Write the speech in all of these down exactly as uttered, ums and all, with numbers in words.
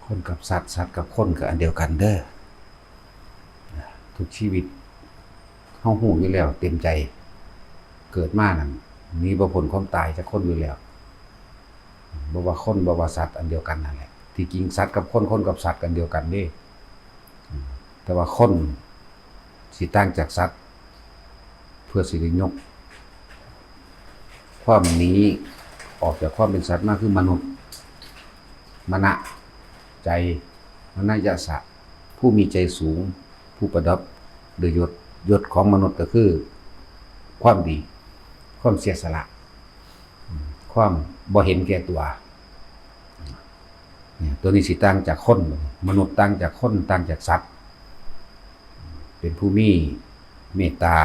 คนกับสัตว์ สัตว์กับคนก็อันเดียวกันเด้อ ทุกชีวิต เฮาฮู้อยู่แล้วเต็มใจ เกิดมานั่น หนีบ่พ้นความตายจักคนอยู่แล้ว บ่ว่าคน บ่ว่าสัตว์ อันเดียวกันนั่นแหละ ที่จริงสัตว์กับคน คนกับสัตว์ อันเดียวกันเด้ แต่ว่าคนสิต่างจากสัตว์ เพื่อสิได้ยก ความหนีออกจากความเป็นสัตว์มาคือมนุษย์ มณะ ใจ มณยสะ ผู้มีใจสูง ผู้ประดับด้วยยศ ยศของมนุษย์ก็คือ ความดี ความเสียสละ ความบ่เห็นแก่ตัว เนี่ย ตัวนี้สิต่างจากคน มนุษย์ต่างจากคน ต่างจากสัตว์ เป็นผู้มีเมตตา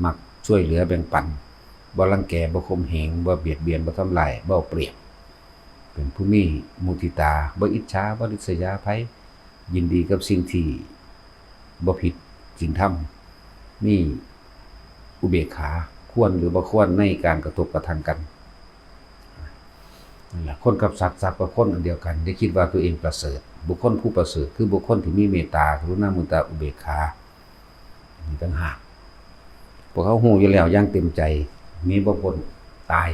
มักช่วยเหลือแบ่งปัน บ่รังแก บ่ข่มเหง บ่เบียดเบียน บ่ทำลาย บ่เอาเปรียบ เป็นผู้มีมุทิตา บ่อิจฉา บ่ริษยา ไผ ยินดีกับสิ่งที่บ่ผิดศีลธรรม มีอุเบกขา ควรหรือบ่ควรในการกระทบกระทั่งกัน นั่นแหละ คนกับสัตว์ สัตว์กับคนอันเดียวกัน อย่าคิดว่าตัวเองประเสริฐ บุคคลผู้ประเสริฐ คือบุคคลที่มีเมตตา กรุณา มุทิตา อุเบกขา นี่ต่างหาก พวกเขาฮู้อยู่แล้วอย่างเต็มใจ หนีบ่พ้นตาย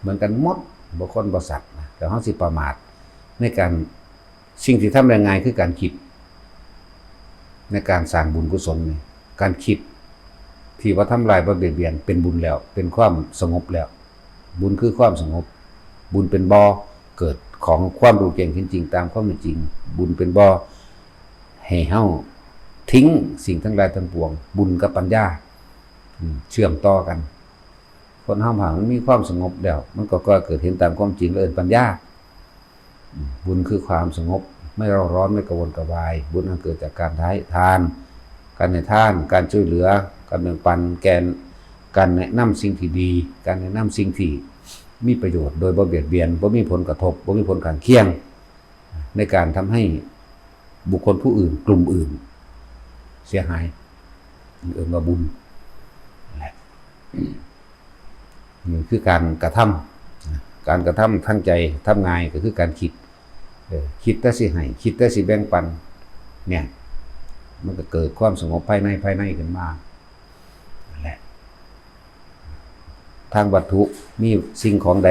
เหมือนกันหมด บ่คนบ่สัตว์นะ แต่เฮาสิประมาทในการ สิ่งที่ทำได้ง่ายคือการคิด ในการสร้างบุญกุศลนี่ การคิดที่บ่ทำลาย บ่เบียดเบียน เป็นบุญแล้ว เป็นความสงบแล้ว บุญคือความสงบ บุญเป็นบ่อเกิดของความรู้แจ้งเห็นจริงตามความเป็นจริง บุญเป็นบ่อให้เฮาทิ้งสิ่งทั้งหลายทั้งปวง บุญกับปัญญา อืม เชื่อมต่อกัน คนเฮาหากมันมีความสงบแล้ว มันก็ก่อเกิดเห็นตามความจริง แล้วเอิ้นปัญญา อืม บุญคือความสงบ ไม่เร่าร้อน ไม่กระวนกระวาย บุญอันเกิดจากการให้ทาน การให้ทาน การช่วยเหลือ การแบ่งปัน แก่ การแนะนำสิ่งที่ดี การแนะนำสิ่งที่มีประโยชน์ โดยบ่เบียดเบียน บ่มีผลกระทบ บ่มีผลข้างเคียง ในการทำให้บุคคลผู้อื่น กลุ่มอื่น เสียหาย เอิ้นว่าบุญ นั่นแหละ นี่คือการกระทำ การกระทำทางใจ ทำง่ายก็คือการคิด เออ คิดแต่สิให้ คิดแต่สิแบ่งปัน เนี่ย มันก็เกิดความสงบภายใน ภายในขึ้นมา นั่นแหละ ทางวัตถุ มีสิ่งของใด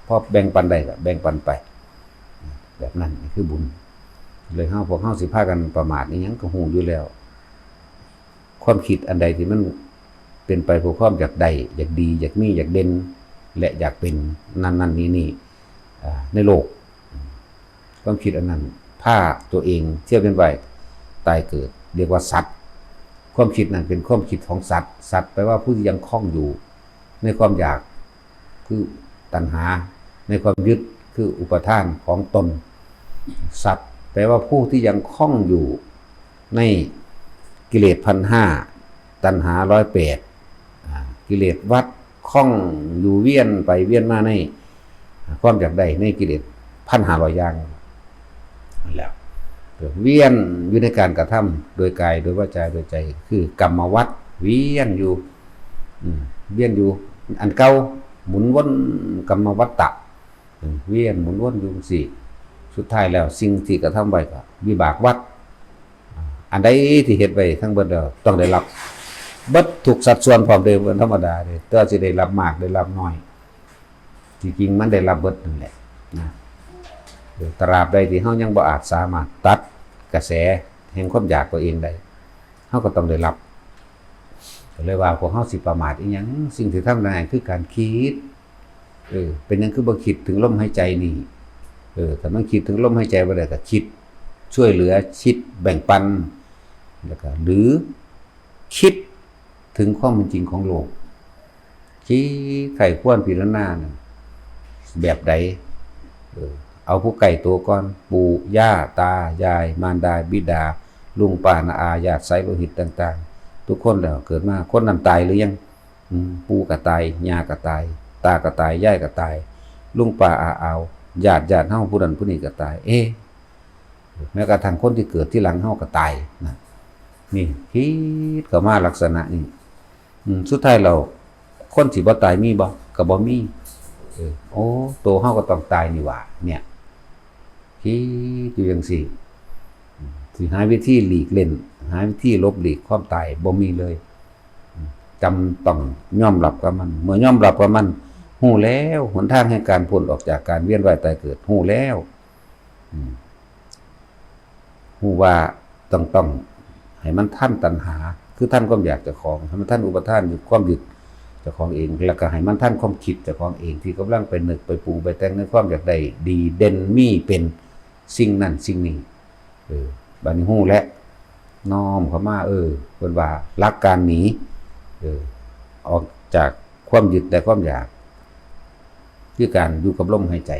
พอแบ่งปันได้ก็แบ่งปันไป แบบนั้นนี่คือบุญ เลยเฮา พวกเฮาสิพากันประมาทอิหยังก็ฮู้อยู่แล้ว ความคิดอันใดที่มันเป็นไปเพื่อความอยากได้ อยากดี อยากมี อยากเด่น และอยากเป็นนั่นนั่นนี่นี่ อ่า ในโลก ความคิดอันนั้นพาตัวเองเที่ยวเวียนว่ายตายเกิด เรียกว่าสัตว์ ความคิดนั้นเป็นความคิดของสัตว์ สัตว์แปลว่าผู้ที่ยังคล่องอยู่ในความอยาก คือตัณหา ในความยึด คืออุปาทานของตน สัตว์แปลว่าผู้ที่ยังคล่องอยู่ในกิเลสพันห้า ตัณหาร้อยแปด อ่า กิเลสวัฏ คล่องอยู่ เวียนไปเวียนมาในความอยากได้ในกิเลสพันห้าร้อยอย่างนั่นแหละ เวียนอยู่ในการกระทำโดยกาย โดยวาจา โดยใจ คือกรรมวัฏ เวียนอยู่ อืม เวียนอยู่ อันเก่า หมุนวน กรรมวัฏฏะ อืม เวียนหมุนวนอยู่จั่งซี้ สุดท้ายแล้วสิ่งที่กระทำไว้ก็วิบากวัฏ อันใดที่เฮ็ดไว้ทั้งเบิดแล้วต้องได้รับ เบิดทุกสัดส่วนพร้อมเด้อ บ่ธรรมดาเด้ แต่ว่าสิได้รับมากได้รับน้อย ที่จริงมันได้รับเบิดนั่นแหละนะ ตราบใดที่เฮายังบ่อาจสามารถตัดกระแสแห่งความอยากตัวเองได้ เฮาก็ต้องได้รับ ก็เลยว่าพวกเฮาสิประมาทอิหยัง สิ่งที่ทำได้คือการคิด เออ เป็นหยังคือบ่คิดถึงลมหายใจนี่ เออ ถ้ามันคิดถึงลมหายใจบ่ได้ก็คิดช่วยเหลือ คิดแบ่งปัน แล้วก็ หรือคิดถึงความเป็นจริงของโลก คิดใคร่ครวญพิจารณานะ แบบใด เออ เอาผู้ใกล้ตัวก่อน ปู่ ย่า ตา ยาย มารดา บิดา ลุง ป้า น้า อา ญาติสายโลหิตต่างๆ ทุกคนแล้วเกิดมา คนนั้นตายหรือยัง อืม ปู่ก็ตาย ย่าก็ตาย ตาก็ตาย ยายก็ตาย ลุง ป้า อา อาว ญาติ ญาติเฮาผู้นั้นผู้นี้ก็ตาย เอ๊ะ แม้กระทั่งคนที่เกิดทีหลังเฮาก็ตายนะ นี่ คิดเข้ามาลักษณะนี้ อืม สุดท้ายแล้ว คนสิบ่ตายมีบ่ ก็บ่มี เออ โอ้ ตัวเฮาก็ต้องตายนี่หว่า เนี่ย อยู่จังซี่ สิหาวิธีหลีกเล่น หาวิธีหลบหลีกความตายบ่มีเลย จำต้องยอมรับกับมัน เมื่อยอมรับกับมัน ฮู้แล้ว หนทางแห่งการพ้นออกจากการเวียนว่ายตายเกิด ฮู้แล้ว อืม ฮู้ว่าต้อง ต้องให้มันทันตัณหา คือทันความอยากเจ้าของ ให้มันทันอุปาทาน ความยึดเจ้าของเอง แล้วก็ให้มันทันความคิดเจ้าของเอง ที่กำลังไปนึกไปปรุงไปแต่งในความอยากได้ดีเด่นมีเป็นสิ่งนั้นสิ่งนี้ เออ บัดนี้ฮู้แล้ว น้อมเข้ามา เออ เพิ่นว่าหลักการหนี เออ ออกจากความยึดและความอยาก คือการอยู่กับลมหายใจ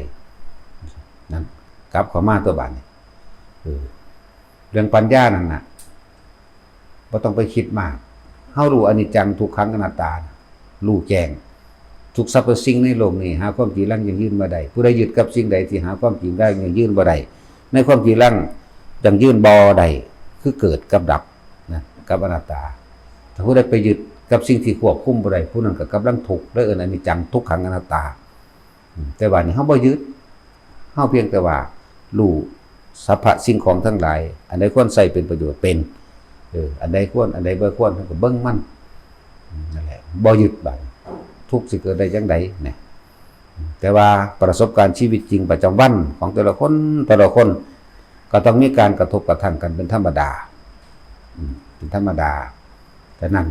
นั่น กลับเข้ามาตัวบัดนี้ เออ เรื่องปัญญานั่นน่ะ บ่ต้องไปคิดมาก เฮารู้อนิจจังทุกขังอนัตตา รู้แจ้ง ทุกสรรพสิ่งในโลกนี้ หาความจีรังยั่งยืนบ่ได้ ผู้ใดยึดกับสิ่งใดที่หาความจีรังยั่งยืนบ่ได้ ในความจีรังยั่งยืนบ่ได้ คือเกิดกับดับนะ กับอนัตตา ถ้าผู้ใดไปยึดกับสิ่งที่ควบคุมบ่ได้ ผู้นั้นก็กำลังทุกข์ และเอิ้นอนิจจังทุกขังอนัตตา อืม แต่ว่านี่เฮาบ่ยึด เฮาเพียงแต่ว่ารู้สรรพสิ่งของทั้งหลาย อันใดควรใช้เป็นประโยชน์เป็น เออ อันใดควร อันใดบ่ควร เฮาก็เบิ่งมัน อืม นั่นแหละ บ่ยึดบัด ทุกข์สิเกิดได้จั่งใดเนี่ย แต่ว่าประสบการณ์ชีวิตจริงประจำวันของแต่ละคน แต่ละคน ก็ต้องมีการกระทบกระทั่งกันเป็นธรรมดา อืม เป็นธรรมดา ฉะนั้น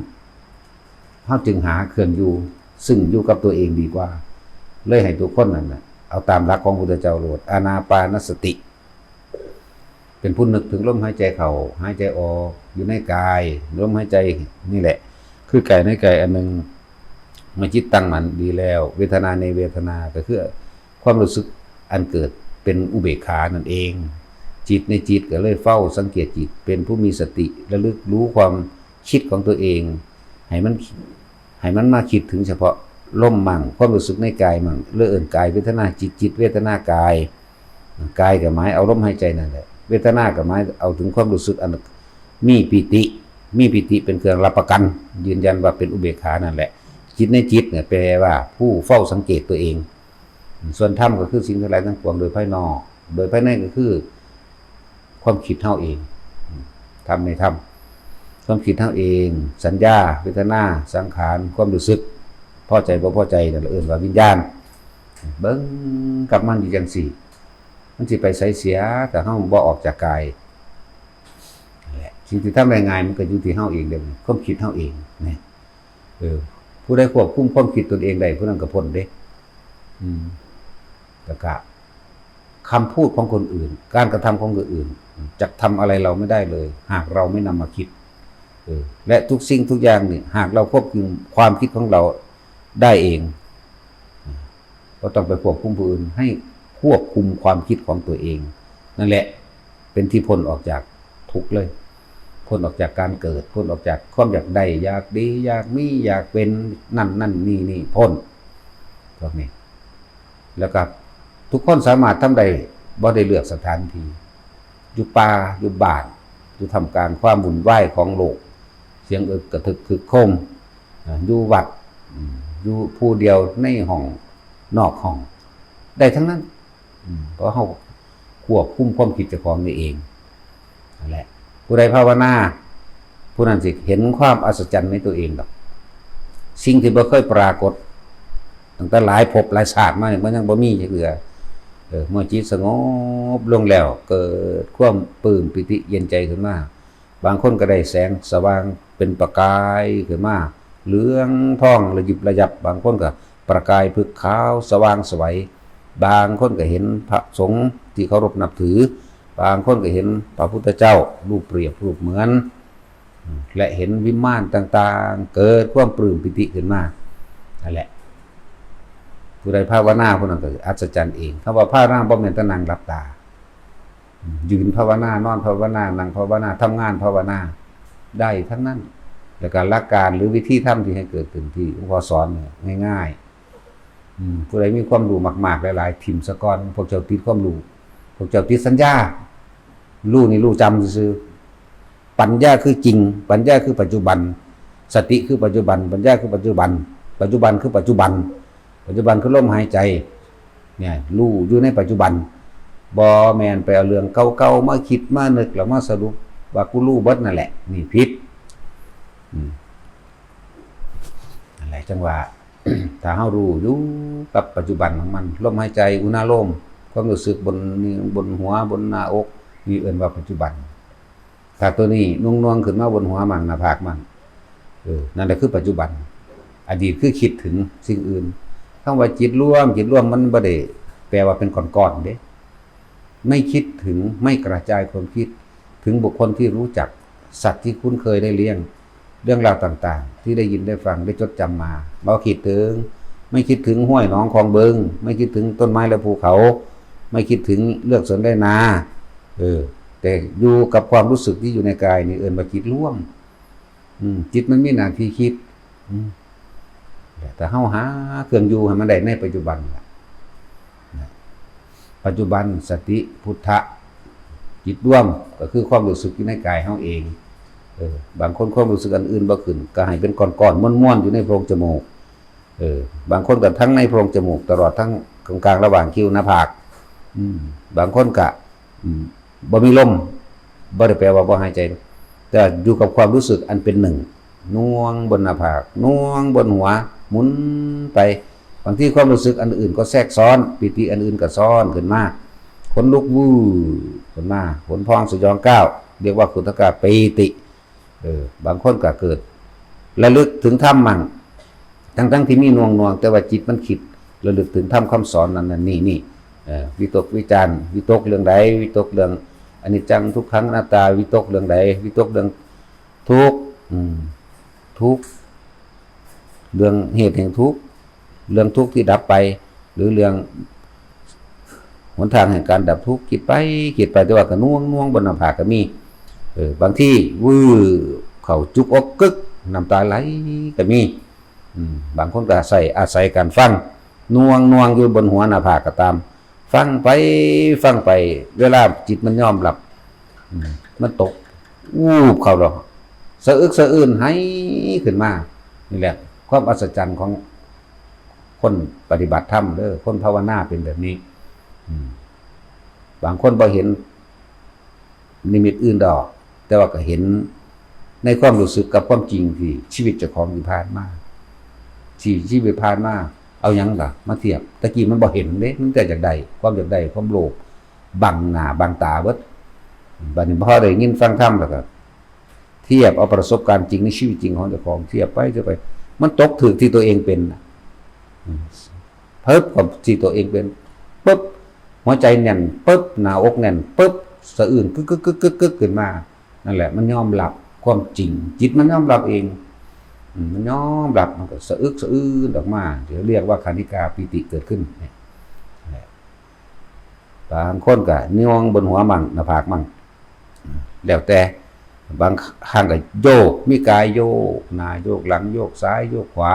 เฮาจึงหาเครื่องอยู่ ซึ่งอยู่กับตัวเองดีกว่า เลยให้ทุกคนนั่นน่ะ เอาตามหลักของพุทธเจ้าโลด อานาปานสติ เป็นผู้นึกถึงลมหายใจเข้า หายใจออก อยู่ในกาย ลมหายใจนี่แหละ คือกายในกายอันหนึ่ง เมื่อจิตตั้งมั่นดีแล้ว เวทนาในเวทนา ก็คือความรู้สึกอันเกิดเป็นอุเบกขานั่นเอง จิตในจิตก็เลยเฝ้าสังเกตจิต เป็นผู้มีสติระลึกรู้ความคิดของตัวเอง ให้มัน ให้มันมาคิดถึงเฉพาะลมมั่ง ความรู้สึกในกายมั่ง เรื่องเอิ้นกายเวทนา จิต จิตเวทนากาย กายก็หมายเอาลมหายใจนั่นแหละ เวทนาก็หมายเอาถึงความรู้สึกอันมีปีติ มีปีติเป็นเครื่องรับประกัน ยืนยันว่าเป็นอุเบกขานั่นแหละ จิตในจิตเนี่ยแปลว่าผู้เฝ้าสังเกตตัวเอง ส่วนธรรมก็คือสิ่งทั้งหลายทั้งปวงโดยภายนอก โดยภายในก็คือ ความคิดเฮาเอง ธรรมในธรรม ความคิดเฮาเอง สัญญา เวทนา สังขาร ความรู้สึก พอใจบ่พอใจนั่นเอิ้นว่าวิญญาณ เบิ่งกับมันอยู่จังซี่ มันสิไปไสเสีย ถ้าเฮาบ่ออกจากกาย นั่นแหละ สิ่งที่ทำได้ง่ายมันก็อยู่ที่เฮาเองเด้ ความคิดเฮาเองนะ เออ ผู้ใดควบคุมความคิดตนเองได้ ผู้นั้นก็พ้นเด้ อืม แล้วก็ คำพูดของคนอื่น การกระทำของคนอื่น จะทำอะไรเราไม่ได้เลย หากเราไม่นำมาคิด เออ และทุกสิ่งทุกอย่างนี่ หากเราควบคุมความคิดของเราได้เอง ก็ต้องไปควบคุมผู้อื่น ให้ควบคุมความคิดของตัวเอง นั่นแหละ เป็นที่พ้นออกจากทุกข์เลย พ้นออกจากการเกิด พ้นออกจากความอยากได้ อยากดี อยากมี อยากเป็น นั่นนั่นนี่นี่ พ้น พวกนี้ แล้วก็ทุกคนสามารถทำได้ บ่ได้เลือกสถานที่ อยู่ป่า อยู่บ้าน อยู่ท่ามกลางความวุ่นวายของโลก เสียงอึกกระทึกครึกโครม อ่า อยู่วัด อืม อยู่ผู้เดียวในห้อง นอกห้อง ได้ทั้งนั้น อืม เพราะเฮาควบคุมความคิดเจ้าของนี่เอง นั่นแหละ ผู้ใดภาวนา ผู้นั้นสิเห็นความอัศจรรย์ในตัวเองดอก สิ่งที่บ่เคยปรากฏ ตั้งแต่หลายภพหลายชาติมาเนี่ย มันยังบ่มีจักเทื่อ เออ เมื่อจิตสงบลงแล้ว เกิดความปลื้มปีติเย็นใจขึ้นมา บางคนก็ได้แสงสว่างเป็นประกายขึ้นมา เหลืองทองระยิบระยับ บางคนก็ประกายผึกขาวสว่างไสว บางคนก็เห็นพระสงฆ์ที่เคารพนับถือ บางคนก็เห็นพระพุทธเจ้ารูปเปรียบรูปเหมือน และเห็นวิมานต่างๆ เกิดความปลื้มปีติขึ้นมา นั่นแหละ ผู้ใดภาวนาผู้นั้นก็อัศจรรย์เอง คำว่าภาวนาบ่แม่นแต่นั่งหลับตา ยืนภาวนา นอนภาวนา นั่งภาวนา ทำงานภาวนา ได้ทั้งนั้น แล้วก็หลักการหรือวิธีทำที่ให้เกิดขึ้นที่หลวงพ่อสอนเนี่ยง่ายๆ อืม ผู้ใดมีความรู้มากๆ หลายๆ ถิ่มซะก่อน พวกเจ้าติดความรู้ พวกเจ้าติดสัญญา รู้นี่รู้จำซื่อๆ ปัญญาคือจริง ปัญญาคือปัจจุบัน สติคือปัจจุบัน ปัญญาคือปัจจุบัน ปัจจุบันคือปัจจุบัน ปัจจุบันคือลมหายใจ เนี่ย รู้อยู่ในปัจจุบัน บ่แม่นไปเอาเรื่องเก่าๆมาคิดมานึกแล้วมาสรุปว่ากูรู้เบิดนั่นแหละ นี่ผิด อืม นั่นแหละจังว่า ถ้าเฮารู้อยู่กับปัจจุบันของมัน ลมหายใจ อุณาโลม ความรู้สึกบนนี่ บนหัว บนหน้าอก นี่เอิ้นว่าปัจจุบัน ถ้าตัวนี้หน่วงๆขึ้นมาบนหัวมั่ง หน้าผากมั่ง เออ นั่นแหละคือปัจจุบัน อดีตคือคิดถึงสิ่งอื่น คำว่าจิตรวม จิตรวมมันบ่ได้แปลว่าเป็นก้อนๆเด้ ไม่คิดถึง ไม่กระจายความคิดถึงบุคคลที่รู้จัก สัตว์ที่คุ้นเคยได้เลี้ยง เรื่องราวต่างๆ ที่ได้ยินได้ฟังได้จดจำมา บ่คิดถึง ไม่คิดถึงห้วยหนองคลองบึง ไม่คิดถึงต้นไม้และภูเขา ไม่คิดถึงเลือกสวนไร่นา เออ แต่อยู่กับความรู้สึกที่อยู่ในกายนี่เอิ้นว่าจิตรวม อืม จิตมันมีหน้าที่คิด อืม แต่เฮาหาเครื่องอยู่ให้มันได้ในปัจจุบันล่ะ นะ ปัจจุบัน สติ พุทธะ จิตรวม ก็คือความรู้สึกอยู่ในกายเฮาเอง เออ บางคนความรู้สึกอันอื่นบ่ขึ้น ก็ให้เป็นก้อนๆ ม้วนๆ อยู่ในโพรงจมูก เออ บางคนก็ทั้งในโพรงจมูก ตลอดทั้งกลางๆ ระหว่างคิ้วหน้าผาก อืม บางคนก็ อืม บ่มีลม บ่ได้แปลว่าบ่หายใจ แต่อยู่กับความรู้สึกอันเป็นหนึ่ง น่วงบนหน้าผาก น่วงบนหัว หมุนไป บางทีความรู้สึกอันอื่นก็แทรกซ้อน ปีติอันอื่นก็ซ้อนขึ้นมา ขนลุกวืบขึ้นมา ขนพองสยองก้าว เรียกว่าขุทกาปีติ เออ บางคนก็เกิด ระลึกถึงธรรมมั่ง ทั้งๆที่มีน่วงๆ แต่ว่าจิตมันคิด ระลึกถึงธรรมคำสอนนั้นนั่นนี่นี่ เออ วิตกวิจารณ์ วิตกเรื่องใด วิตกเรื่องอนิจจัง ทุกขัง อนัตตา วิตกเรื่องใด วิตกเรื่องทุกข์ อืม ทุกข์ เรื่องเหตุแห่งทุกข์ เรื่องทุกข์ที่ดับไป หรือเรื่องหนทางแห่งการดับทุกข์ คิดไป คิดไป แต่ว่าก็น่วง น่วงบนหน้าผากก็มี เออ บางทีวืบเข้าจุกอกกึก น้ำตาไหลก็มี อืม บางคนก็อาศัย อาศัยการฟัง น่วง น่วงอยู่บนหัวหน้าผากก็ตาม ฟังไป ฟังไป เวลาจิตมันยอมรับ อืม มันตก วูบเข้าแล้ว สะอึกสะอื้น ไหขึ้นมา นี่แหละ ความอัศจรรย์ของคนปฏิบัติธรรมเด้อ คนภาวนาเป็นแบบนี้ อืม บางคนบ่เห็นนิมิตอื่นดอก แต่ว่าก็เห็นในความรู้สึกกับความจริงที่ชีวิตเจ้าของที่ผ่านมา ที่ชีวิตผ่านมา เอาหยังล่ะ มาเทียบ ตะกี้มันบ่เห็นเด้ มันแต่อยากได้ ความอยากได้ ความโลภ บังหน้าบังตาเบิด บัดนี้พอได้ยินฟังธรรมแล้วก็ เทียบเอาประสบการณ์จริงในชีวิตจริงของเจ้าของ เทียบไป เทียบไป มันตกถืกที่ตัวเองเป็นน่ะ อืม ปึ๊บ กับที่ตัวเองเป็น ปึ๊บ หัวใจแน่น ปึ๊บ หน้าอกแน่น ปึ๊บ สะอื้น กึกกึกกึกกึกกึกขึ้นมา นั่นแหละ มันยอมรับความจริง จิตมันยอมรับเอง อืม มันยอมรับ มันก็สะอึกสะอื้นออกมา เดี๋ยวเรียกว่าขันธิกาปีติเกิดขึ้น เนี่ย นั่นแหละ บางคนก็น่วงบนหัวมั่ง หน้าผากมั่ง แล้วแต่ บางครั้งก็โยก มีกายโยก หน้าโยก หลังโยก ซ้ายโยกขวา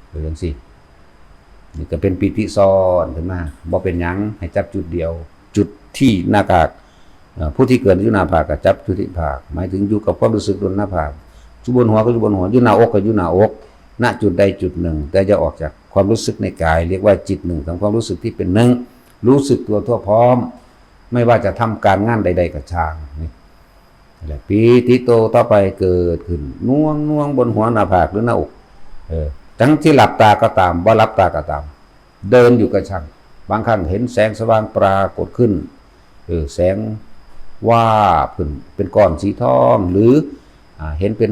ไปจังซี่ นี่ก็เป็นปีติซ้อนขึ้นมา บ่เป็นหยัง ให้จับจุดเดียว จุดที่หน้าผาก เอ่อ ผู้ที่เกิดอยู่หน้าผากก็จับจุดที่ผาก หมายถึงอยู่กับความรู้สึกบนหน้าผาก อยู่บนหัวก็อยู่บนหัว อยู่หน้าอกก็อยู่หน้าอก ณ จุดใดจุดหนึ่ง แต่อย่าออกจากความรู้สึกในกาย เรียกว่าจิตหนึ่ง ทำความรู้สึกที่เป็นหนึ่ง รู้สึกตัวทั่วพร้อม ไม่ว่าจะทำการงานใดๆก็ช่าง นี่แหละ ปีติโต ต่อไปเกิดขึ้น น่วง น่วงบนหัวหน้าผากหรือหน้าอก เออ ทั้งที่หลับตาก็ตาม บ่หลับตาก็ตาม เดินอยู่ก็ช่าง บางครั้งเห็นแสงสว่างปรากฏขึ้น เออ แสงวาบขึ้น เป็นก้อนสีทอง หรือ อ่า เห็นเป็น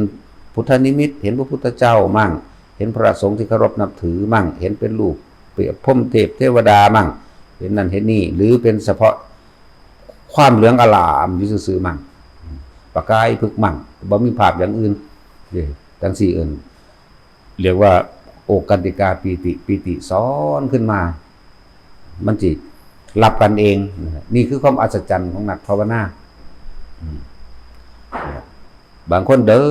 พุทธนิมิต เห็นพระพุทธเจ้ามั่ง เห็นพระสงฆ์ที่เคารพนับถือมั่ง เห็นเป็นรูปเปรียบพรหมเทพเทวดามั่ง เห็นนั่นเห็นนี่ หรือเป็นเฉพาะความเหลืองอลามอยู่ซื่อๆมั่ง ประกายพึกมั่ง บ่มีภาพอย่างอื่น เด้ จังซี่เอิ้น เรียกว่าโอกันติกาปีติ ปีติซ้อนขึ้นมา มันสิรับกันเอง นี่คือความอัศจรรย์ของนักภาวนา อืม บางคนเดิ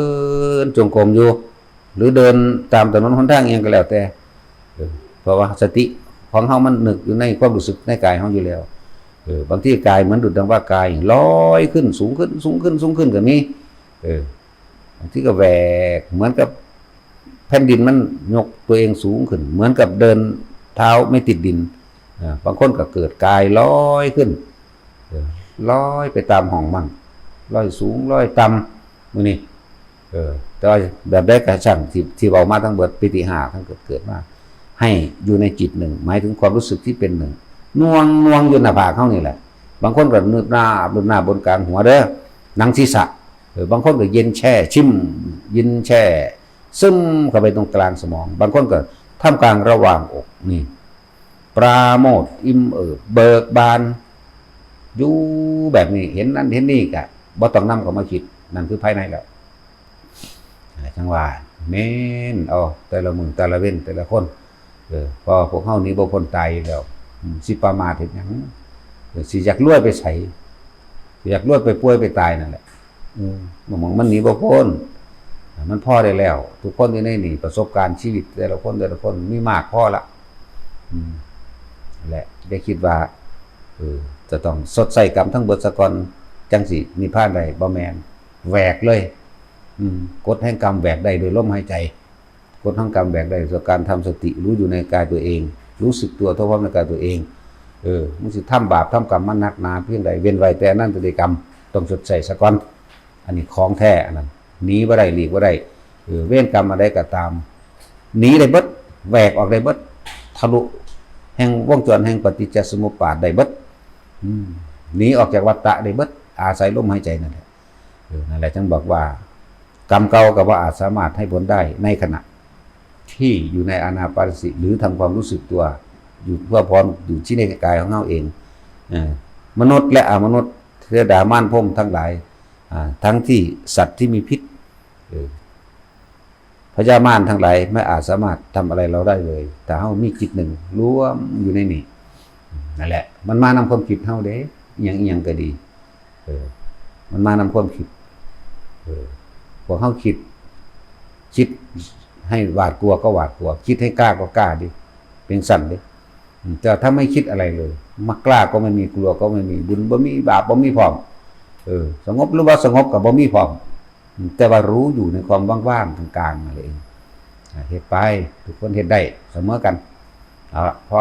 นจงกรมอยู่ หรือเดินตามถนนหนทางอิหยังก็แล้วแต่ เออ เพราะว่าสติของเฮามันนึกอยู่ในความรู้สึกในกายเฮาอยู่แล้ว เออ บางทีกายเหมือนดุจดังว่ากายลอยขึ้น สูงขึ้น สูงขึ้น สูงขึ้นก็มี เออ บางทีก็แหวก เหมือนกับแผ่นดินมันยกตัวเองสูงขึ้น เหมือนกับเดินเท้าไม่ติดดิน อ่า บางคนก็เกิดกายลอยขึ้น เออ ลอยไปตามห้องมัน ลอยสูง ลอยต่ำ มื้อนี้ เออ แต่ว่าแบบใดก็ช่าง ที่ ที่เว้ามาทั้งเบิด ปีติห้า ทั้งเกิด เกิดมา ให้อยู่ในจิตหนึ่ง หมายถึงความรู้สึกที่เป็นหนึ่ง น่วง น่วงอยู่หน้าผากเฮานี่แหละ บางคนก็นืดหน้า นืดหน้าบนกลางหัวเด้อ หนังศีรษะ เออ บางคนก็เย็นแช่ ชิ่ม เย็นแช่ ซึมเข้าไปตรงกลางสมอง บางคนก็ท่ามกลางระหว่างอกนี่ ปราโมทย์ อิ่มเอิบ เบิกบาน อยู่แบบนี้ เห็นนั่นเห็นนี่กะบ่ต้องนำเข้ามาคิด นั่นคือภายในแล้ว จังว่า แม่น เอา แต่ละมื้อ แต่ละเว็น แต่ละคน เออ เพราะพวกเฮาหนีบ่พ้นตายอยู่แล้ว อืม สิประมาทเฮ็ดหยัง เออ สิอยากรวยไปไส อยากรวยไปป่วยไปตายนั่นแหละ อืม มัน มันหนีบ่พ้น มันพอได้แล้ว ทุกคนอยู่ในนี่ ประสบการณ์ชีวิตแต่ละคน แต่ละคนมีมากพอละ อืม และได้คิดว่า เออ จะต้องชดใช้กรรมทั้งเบิดซะก่อน จั่งสินิพพานได้ บ่แม่น แหวกเลย อืม กฎแห่งกรรมแหวกได้โดยลมหายใจ กฎแห่งกรรมแหวกได้โดยการทำสติรู้อยู่ในกายตัวเอง รู้สึกตัวทั่วพร้อมในกายตัวเอง เออ มึงสิทำบาปทำกรรมมานักหนาเพียงใด เว้นไว้แต่อนันตริยกรรม ต้องชดใช้ซะก่อน อันนี้ของแท้อันนั้น หนีบ่ได้ หลีกบ่ได้ เออ เวรกรรมอันใดก็ตาม หนีได้เบิด แหวกออกได้เบิด ทะลุแห่งวงจรแห่งปฏิจจสมุปบาทได้เบิด อืม หนีออกจากวัฏฏะได้เบิด อาศัยลมหายใจนั่นแหละ เออ นั่นแหละจึงบอกว่า กรรมเก่าก็บ่อาจสามารถให้ผลได้ในขณะ ที่อยู่ในอานาปานสติ หรือทำความรู้สึกตัว อยู่ทั่วพร้อม อยู่ที่ในกายของเราเอง เออ มนุษย์และอมนุษย์ เทวดามารพรหมทั้งหลาย อ่า ทั้งที่สัตว์ที่มีพิษ เออ พญามารทั้งหลายไม่อาจสามารถทำอะไรเราได้เลย แต่เฮามีจิตหนึ่งรวมอยู่ในนี่ นั่นแหละ มันมานำความคิดเฮาเด้ อิหยังอิหยังก็ดี เออ มันมานำความคิด เออ พวกเฮาคิด คิดให้หวาดกลัวก็หวาดกลัว คิดให้กล้าก็กล้าดิ เป็นสั่นดิ อืม แต่ถ้าไม่คิดอะไรเลย มากล้าก็ไม่มี กลัวก็ไม่มี บุญบ่มี บาปบ่มีพร้อม เออ สงบหรือว่าสงบก็บ่มีพร้อม อืม แต่ว่ารู้อยู่ในความว่างๆ กลางๆ นั่นเอง อ่า เฮ็ดไป ทุกคนเฮ็ดได้เสมอกัน เอาละ พอ